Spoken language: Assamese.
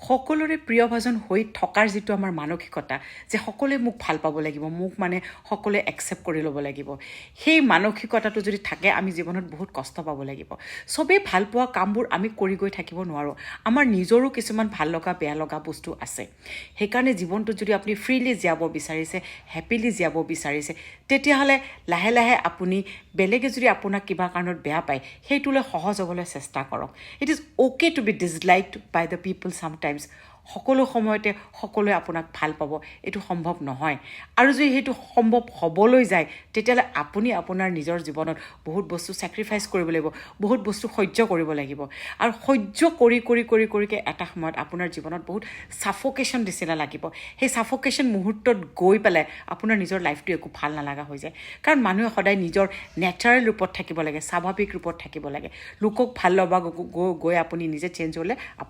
সকলোৰে প্ৰিয়ভাজন হৈ থকাৰ যিটো আমাৰ মানসিকতা যে সকলোৱে মোক ভাল পাব লাগিব, মোক মানে সকলোৱে একচেপ্ট কৰি ল'ব লাগিব, সেই মানসিকতাটো যদি থাকে, আমি জীৱনত বহুত কষ্ট পাব লাগিব। চবেই ভাল পোৱা কামবোৰ আমি কৰি গৈ থাকিব নোৱাৰোঁ। আমাৰ নিজৰো কিছুমান ভাল লগা, বেয়া লগা বস্তু আছে। সেইকাৰণে জীৱনটোত যদি আপুনি ফ্ৰীলি জীয়াব বিচাৰিছে, হেপিলি জীয়াব বিচাৰিছে, তেতিয়াহ'লে লাহে লাহে আপুনি বেলেগে যদি আপোনাক কিবা কাৰণত বেয়া পায়, সেইটোলৈ সহজ হ'বলৈ চেষ্টা কৰক। It is okay to be disliked by the people sometimes. সকলো সময়তে সকলোৱে আপোনাক ভাল পাব, এইটো সম্ভৱ নহয়। আৰু যদি সেইটো সম্ভৱ হ'বলৈ যায়, তেতিয়াহ'লে আপুনি আপোনাৰ নিজৰ জীৱনত বহুত বস্তু ছেক্ৰিফাইচ কৰিব লাগিব, বহুত বস্তু সহ্য কৰিব লাগিব। আৰু সহ্য কৰি কৰি কৰি কৰিকে এটা সময়ত আপোনাৰ জীৱনত বহুত ছাফ'কেশ্যন নিচিনা লাগিব। সেই ছাফ'কেশ্যন মুহূৰ্তত গৈ পেলাই আপোনাৰ নিজৰ লাইফটো একো ভাল নালাগা হৈ যায়। কাৰণ মানুহে সদায় নিজৰ নেচাৰেল ৰূপত থাকিব লাগে, স্বাভাৱিক ৰূপত থাকিব লাগে। লোকক ভাল লগাব গৈ আপুনি নিজে চেঞ্জ হ'লে